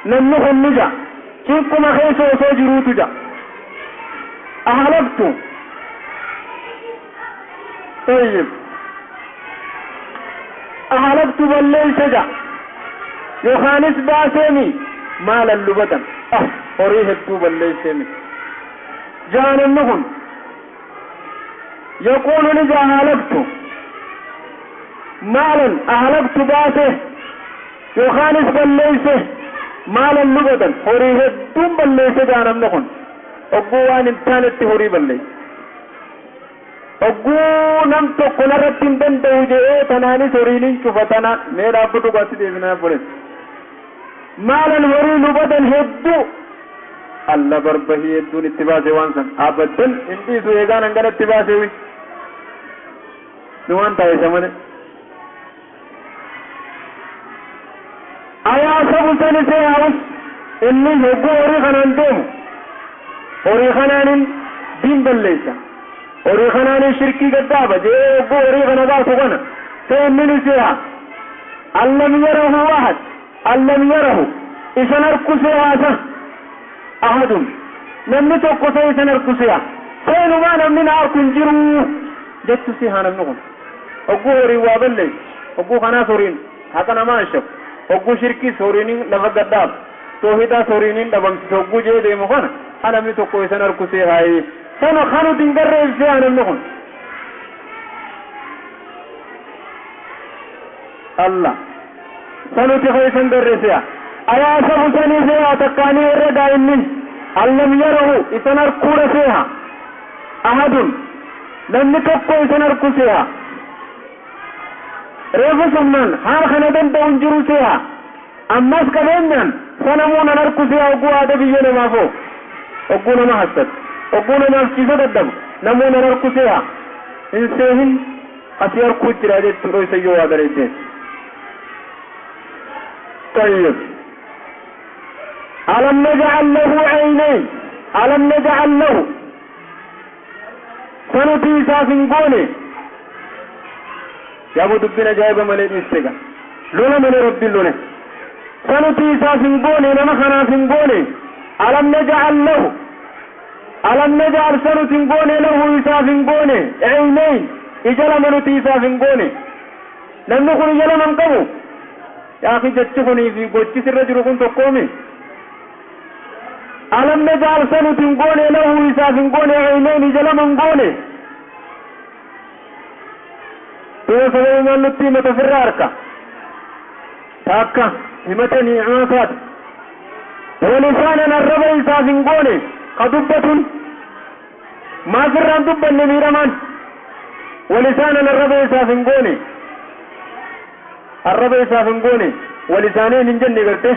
namni kun ni jaa, cinquma keessa osoo jiruutu jaa, أهلكت. طيب, أهلكت balleeyse ja yookaanis baaseemi, مالا لبدا, ah, horii hedduu balleeyseemi jaa namni kun. يقول ni jaa, أهلكت مالا, أهلكت baase yookaanis balleeyse, مالا لبدا, horii hedduun balleeyse jaa namni kun. Ogguu waan hin taanetti horii balleeyse. Ogguu nam tokko narratti hin danda'u jedhee tanaanis horiin cufa tana mee dhaabbatu gaatti deebinaa obboleessa. Maalan horii nu badan hedduu alla barbahii hedduun itti baase waan san abadan hin dhiisu eegaan hangana itti baase nu waan taa'e isa malee. Ayaa sabu sani seehaus inni hogguu horii kanaan deemu horii kanaanin diin balleessa. Horii kanaanin shirkii gaddaaba jee hogguu horii kana baasu kana ta'e inni ni seeha. Allam yarahu ahad allam yarahu isan harku seehaasa ahadun namni tokko ta'e isan harku seeha seenumaa namni na harku hin jiru jettu seeha namni kun hogguu horiin waa balleessu hogguu kanaas horiin haqa namaa hin shaku hogguu shirkiis horiin lafa gaddaaba toohidaas horiin dhabamsisu hogguu jee deemu kana ha namni tokko isan harku seehaayee sana kanuti hin garreef seeha namni kun Allah sanuti keessa hin garre seeha ayaa sabu sanii seeha takkaanii irra daa'imni allam yarahu isan harkuudha seeha ahadun namni tokko isan harku seeha reefu sumnaan haala kana danda'u hin jiru seeha ammas qabeenyaan sanamuu nan harku seeha hogguu aada biyya namaafoo hogguu nama hassatu hogguu namaaf ciisa dadhabu namuu nan harku seeha hin seehin asii harkuu jira jechuudha isa yoo waa dareesseen. طيب ألم نجعل له عينين ألم نجعل له سنتي سافنقوني يا أبو دبنا جايبة مليد مستقى لولا من ربي لولا سنتي سافنقوني نمخنا فنقوني ألم نجعل له ألم نجعل سنتنقوني له سافنقوني عينين إجل منتي سافنقوني لم نكن إجل من قبو يا أخي جتشخني في قوتش الرجل كنت قومي ألم نجعل سنتنقوني له سافنقوني عينين إجل من قوني تو سبب ما نتي متفرارك تاكا همتني عمافات ولسانا الربع سافنقوني قدبة ما فران دبا نميرمان ولسانا الربع سافنقوني الربع سافنقوني ولسانين من جنة قلته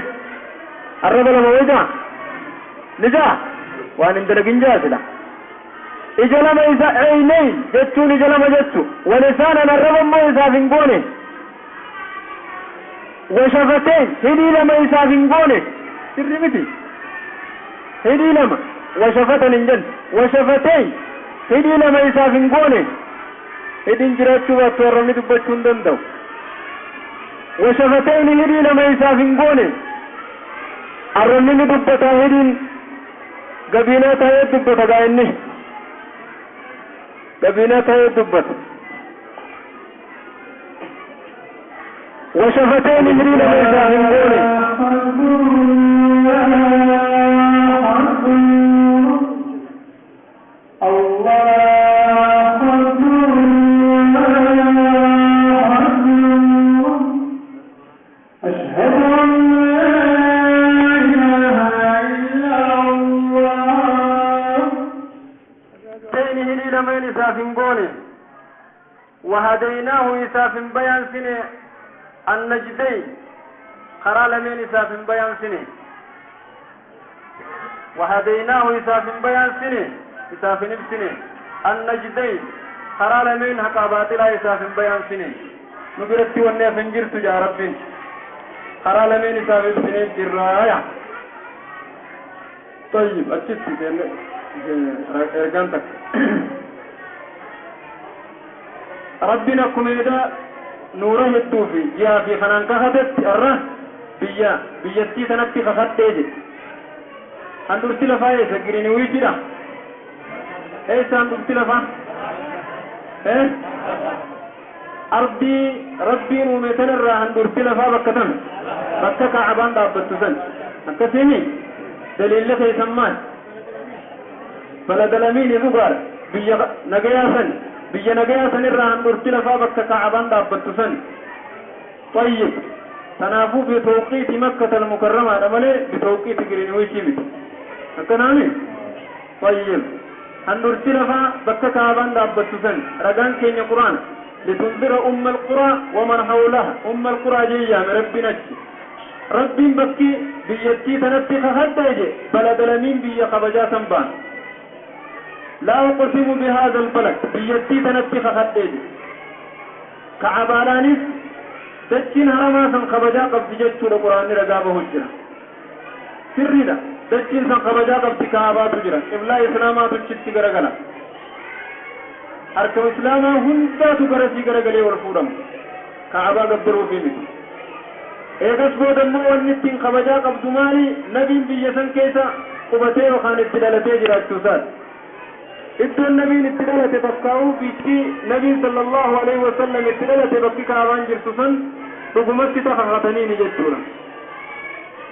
الربع لما وجع نجا وان اندلقين جاسلا إجلما إذا عينين جتون إجلما جتو ولسانا الربع ما إسافنقوني وشفتين هدي لما إسافنقوني سرمتي هدي لما وشفتن انجن وشفتين هدي لما إسافنقوني هدي انجراتشو واتورمي دبتشون دندو وشفتين هدي لما إسافنقوني الرمي دبتا هدي قبيناتا دبتا قائني قبيناتا دبتا وشفتين هدي لما إسافنقوني وهديناه إساف بيان سنة النجدين خرا لمن إساف بيان سنة وهديناه إساف بيان سنة إساف نفسنة النجدين خرا لمن حقا باطلا إساف بيان سنة نبرتي والنافن جرت يا رب خرا لمن إساف سنة جرايا طيب أتشتي إرجانتك ربنا كميدا نوره الدوفي جاء في خنان كهدت الره بيا بيتي تنتي خخت تيجي هندورتي لفاية سجريني ويجرا إيش هندورتي لفا إيه أرضي ربي ومتن الره هندورتي لفا بكتم بكتا عبان دابتسن أكثيني دليل لك يسمان بلد الأمين يزغار بيا نجياسن بيا نجياسن الره هندورتي لفا بكتا عبان دابتسن طيب تنافو بتوقيت مكة المكرمة نملي بتوقيت غرينويتش مت أكنامي طيب Handhuurti lafaa bakka Kaabaan dhaabbattu san ragaan keenya Qur'aana. Litunzira umma alquraa waman hawlaha. Umma alquraa jee yaame Rabbiin achi. Rabbiin bakki biyyattii tanatti kakadhee je baladalamiin biyya kabajaa san baana. Laa uqsimu bihaadha albalad, biyyattii tanatti kakadhee je. Ka'abaadhaanis dachiin haramaa san kabajaa qabdi jechuudha. Quraanni ragaa bahu jira. Sirriidha, dachiin san kabajaa qabdi. Ka'abaatu jira, qiblaa islaamaatu achitti garagala, harka islaamaa hundaatu garasii garagalee wal fuudhama, Ka'abaa gabbaruufi miti. Eegas booda immoo wanni ittiin kabajaa qabdu maali? Nabiin biyya san keessa qubatee yookaan itti dhalatee jiraachuu isaati. Iddoon nabiin itti dhalate takkaa'uu biitti nabiin sallallahu alaihi wasallam itti dhalate, bakki Kaabaan jirtu san dhugumatti takakataniini jechuudha.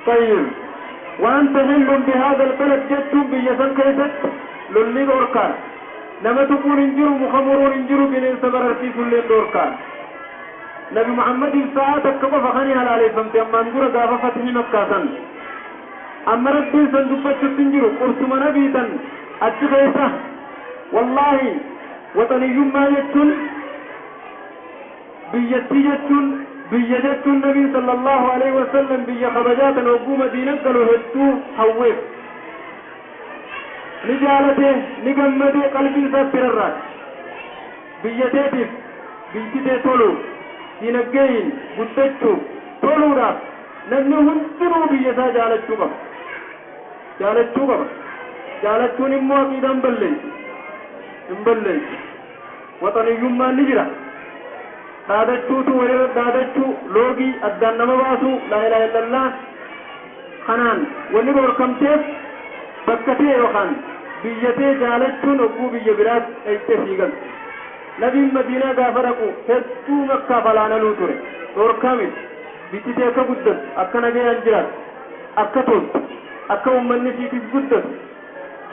طيب، وأنت حل بهذا البلد jechuun biyya san keessatti lolli dhorkaan, nama tuquun hin jiru, muka muruun hin jiru, bineensa bararsiisuullee dhorkaan. Nabi Muhammadiif sa'aa takka qofa kan halaaleeffamte ammaan dura gaafa fatihii Makkaa san. Amma Rabbiin san dubbachutti hin jiru, qursuma nabii tan achi keessa. Wallaahi, waxaniyyummaa jechuun, biyyattii jechuun, biyya jechuun, nabiin sallallahu alaihi wasallam biyya kabajaa tan hogguu Madiinan galu hedduu hawweef, ni jaalate, ni gammade, qalbii isaatti rarraate. Biyya teetiif, biyyi tee toluuf, dinagdeeyin guddachuuf, toluudhaaf namni hundinuu biyya isaa jaalachuu qaba, jaalachuu qaba. Jaalachuun immoo aqiidaan balleessu hin balleessu. Waxaniyyummaan ni jira. Dhaadachuutu walirra dhaadachuu, loogii addaan nama baasuu, laa ilaaha illallah kanaan wanni dhorkamteef bakka ta'e yookaan biyya ta'e jaalachuun hogguu biyya biraas dhayxee sii galtu. Nabiin Madiinaa gaafa dhaqu hedduu Makkaa falaanaluu ture. Dhorkaa miti. Bittitee akka guddatu, akka nagayaan jiraatu, akka toltu, akka uummanni siitiif guddatu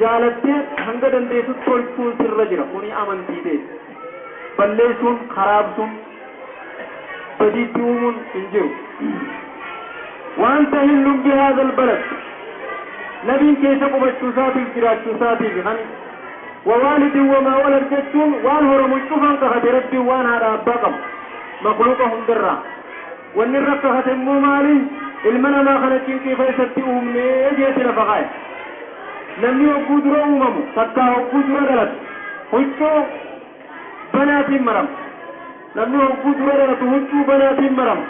jaalattee hanga dandeessu tolchuun sirra jira. Kuni amantii ta'e. Balleessuun, karaabsuun, badiitti uumuun hin jiru. وأنت حل بهذا البلد, nabiin keessa qubachuu isaatiif, jiraachuu isaatiif kan. ووالد وما ولد jechuun waan horamu cufan kakate Rabbiin, waan haadha abbaa qabu makluuqa hundarraa. Wanni irra kakate immoo maali? Ilma namaa kana cinqii keessatti uumnee jeeti lafa kaa'e. Namni hogguu dura uumamu takkaa hogguu dura dhalatu huccuu banaatiin marama. Namni hogguu dura dhalatu huccuu banaatiin marama.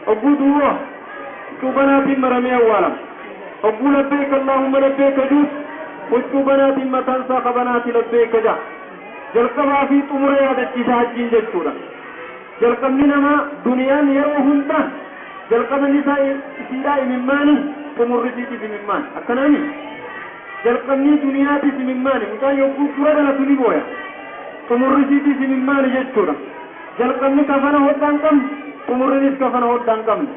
Hogguu du'a huccuu banaatiin maramee awwaalama. Hogguu لبيك اللهم لبيك juut huccuu banaatiin mataan isaa kabanaati لبيك ja'a. Jalqabaa fi xumura yaadachiisa hajjiin jechuudha. Jalqabni namaa duniyaan yeroo hunda jalqabni isaa isiidhaa imimmaani, xumurri isiitiif imimmaani. Akkanaani jalqabni duniyaatis imimmaani. Mucaan yogguu dura dhalatu ni booya. Xumurri isiitiis imimmaani jechuudha. Jalqabni kafana hodhaan qabne, xumurrinis kafana hodhaan qabne.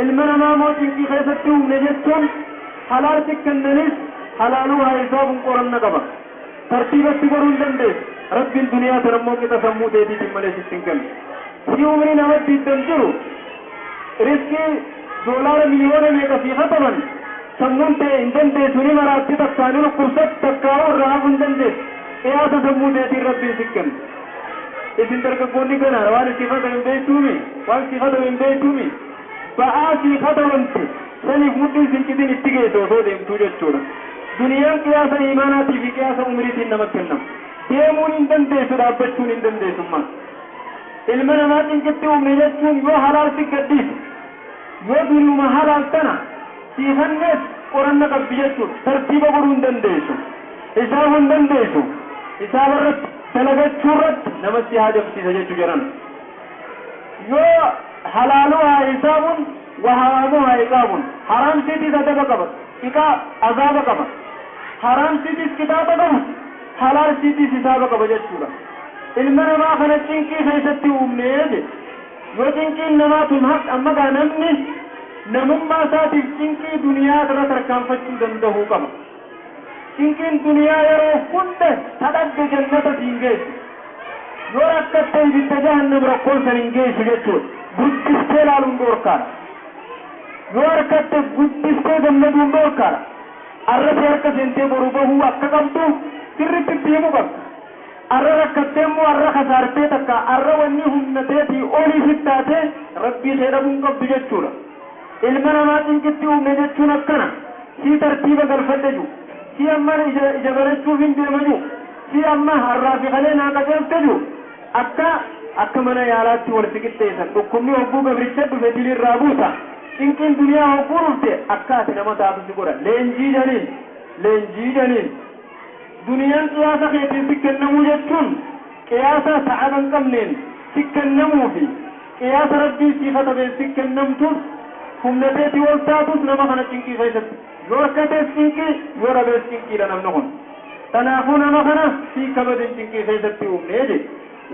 Ilma namaa moo cinqii keessatti uumne jechuun halaal kennanis halaaluu haa hisaabuun qoranna qaba. Tartiibatti godhuu hin dandeessu. Rabbiin duniyaa sana immoo qixa sammuu teetiitiin malee sitti hin kennu. Si umrii namatti hiddan jiru, riskii doolaara miliyoona meeqa sii kataban, sammuun ta'e hin dandeessu, ni maraatti, takkaa ni dhukkubsatti, takkaa irraa hafuu hin dandeessu. Qiyaasa sammuu teetiin Rabbiin si kennu. Isin dargaggoonni ganaadha, waan isii katabe hin beektuumi, waan sii katabe hin beektuumi. Ba'aa sii katabamte saniif mudhiin sin citin itti geesse osoo deemtuu jechuudha. Duniyaan qiyaasa imaanaatii fi qiyaasa umriitiin nama kennama. Deemuun hin dandeessu, dhaabbachuun hin dandeessummaa. Ilma namaa cinqitti uumne jechuun yoo halaal si gadhiise, yoo duniyuma halaal tana sii kannees qoranna qabdi jechuudha. Tartiiba godhuu hin dandeessu, hisaabuu hin dandeessu. Hisaaba irratti dalagachuu irratti namatti haajamsiisa jechuu jedhan. Yoo halaaluu haa hisaabuun wa haraamuu haa iqaabuun, haraam siitiis adaba qaba, iqaa azaaba qaba. Haraam siitiis kitaaba qaba, halaal siitiis hisaaba qaba jechuudha. Ilma namaa kana cinqii keessatti uumnee je. Yoo cinqiin namaa tun haq amma gaa namni namummaa isaatiif cinqii duniyaa irra tarkaanfachuu danda'uu qaba. Cinqiin duniyaa yeroo hunda tadhagge jannata siin geessu. Yoo rakkatte ibidda jahannam rakkoon san hin geessu jechuudha. Guddistee laaluun dhoorkaadha. Yoo harkatte guddistee gammaduun dhoorkaadha. Arrasee harka seentee boru bahuu akka qabdu Sirriitti itti himuu qabda. Arra rakkattee immoo arra kasaartee takka arra wanni humna teetii olii sittaatee Rabbii kee dhabuu hin qabdu jechuudha. Ilma namaa cinqitti uumne jechuun akkana. Sii tartiiba galfadhe ju. Sii amma ija barachuuf hin deema ju. Sii amma har'aa fi kalee naa qajeelte ju. Akka mana yaalaatti wal si qixxeessan. Dhukkubni hogguu gabricha dhufe dilirraa buusa. Cinqiin duniyaa hogguu dhufte akka ati nama taatu si godha. Leenjii janiin. Leenjii janiin. Duniyaan qiyaasa keetiin si kennamuu jechuun qiyaasa ta'aba hin qabneen si kennamuu fi qiyaasa Rabbiin sii katabeen si kennamtus humna teetii ol taatus nama kana cinqii keessatti yoo harkatees cinqii yoo dhabees cinqiidha namni kun. Kanaafuu nama kana sii kabadin cinqii keessatti uumnee je.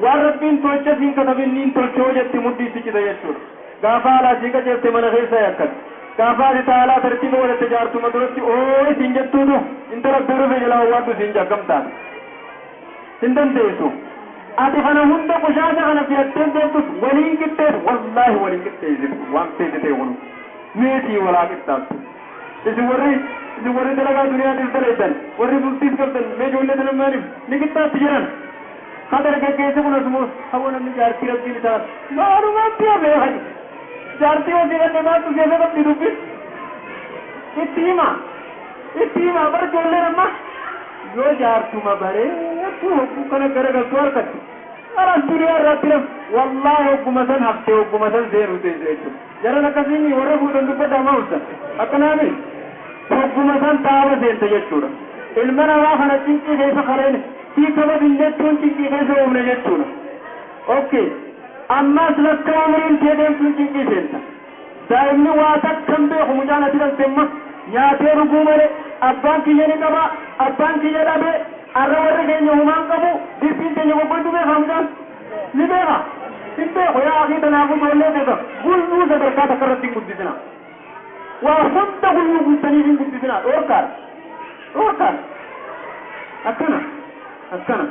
Waan Rabbiin tolcha siin katabin niin tolchoo jetti mudhii si cita jechuudha. Gaafa alaa sii qajeelte mana keessa yakkat. Gaafa ati taalaa tartiiba godhatte jaartuma duratti oo isin jettuutu intala dhufe jalaa owwaadhu siin jakkam taate. Hin dandeessu. Ati kana hunda qoshaasha kana filattee deemtus waliin qixxeessu wallaahi waliin qixxeessitu waan feete ta'e kunu. Meetii walaa qixxaattu. Isin warri dalagaa duniyaatiif dalaytan warri bultiif qabdan mee ijoollee tana maaliif ni qixxaatti jedhan. Ka dargaggeessi kun asuma hawwa namni jaartii Rabbiin isaa maalumaatti hafee haji. Jaartii hojii kanneen maaltu seefe qabdi dubbi. Itti hima bar ijoolleen amma yoo jaartuma bareedduu hogguu kana garagaltuu harkatti. Karas duniyaa irratti naf wallaahi hogguma san haftee hogguma san seenuu teesse jechuudha. Jaran akkasiin warra fuudhan dubbadhaa maa ulta akkanaami hogguma san taaba seente jechuudha. Ilma namaa kana cinqii keessa kareen sii kabajin jechuun cinqii keessa uumne jechuudha. Okay. Ammas lakka umriin tee deemtuun cinqii seenta. Daa'imni waa takka hin beeku mucaan ati dhalte amma nyaatee dhuguu malee abbaan kiyya ni qaba abbaan kiyya dhabe arra warri keenya humaan qabu dirqiin keenya goggoitu beeka mucaan ni beeka hin beeku yaa akii tanaafuu ijoollee keessa guyyuu sadarkaa takka irratti hin guddisina. Waa hunda guyyuu guddisanii hin guddisina dhoorkaadha dhoorkaadha akkana akkana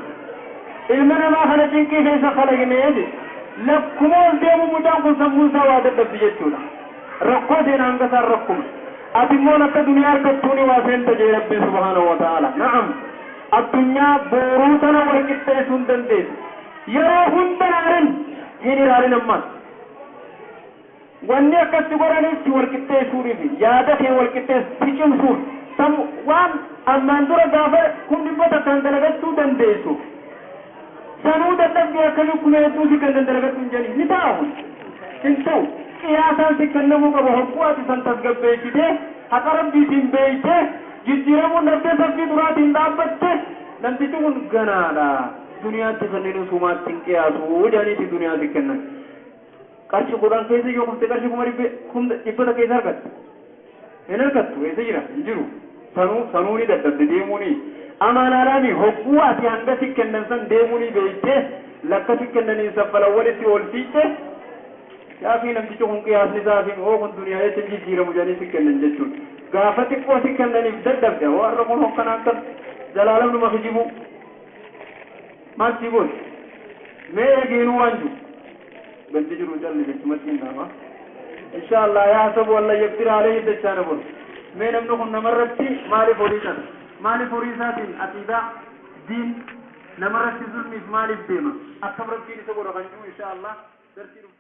ilma namaa kana cinqii keessa kalaqnee je lakkuma ol deemu mucaan kun sammuun isaa waa dadhabdi jechuudha. Rakkoo seenaa hanga isaan rakkuma. Ati immoo akka duniyaa harkattuuni waa seenta jee Rabbiin subhaanahu wa ta'ala. Na'am. Addunyaa booruu tana wal qixxeessuu hin dandeessu. Yeroo hunda naarin hin ilaalin ammas. Wanni akkatti godhanis si wal qixxeessuudhiif yaada kee wal qixxeessu si cimsuuf waan ammaan dura gaafa kun dhibba takkaan dalagachuu dandeessu. Sanuu dadhabdee akkamii kuma hedduu si kennan dalagadhu hin jedhin ni ta'a kun. Hin ta'u. Qiyaasaan si kennamuu qaba hogguu ati san tasgabbeessitee haqa Rabbiitiin beeytee jijjiiramuun dhabdee saffii duraatiin dhaabbatte namtichi kun ganaadha. Duniyaatti kanneen sumaatti hin qiyaasu jedhaniiti duniyaa si kennan. Qarshii 10 keessa yoo kufte qarshii 100,000 keessa argatta. Hin argattu eessa jira hin jiru. Sanuu ni dadhabde deemuuni. Amaanaadhaami hogguu ati hanga si kennan san deemuuni beeytee lakka si kennaniin saffala walitti ol fiixee yaafii namtichi kun qiyaasni isaa fi oo kun duniyaa jecha jijjiiramu jedhanii si kennan jechuudha. Gaafa xiqqoo si kennaniif dadhabde warra kun hokkanaan kan jalaalam numa kijibu maal sii gooti mee eegeenuu waan jiru ganti jiru calli jechumatti hin dhaama. Insha Allah yaa sabu walla yaqdir alayhi dachaana bor mee namni kun namarratti maaliif horii kana maaliif horii isaatiin aqiidaa diin namarratti zulmiif maaliif deema akkam Rabbiin isa godha kan jiru insha Allah dartii.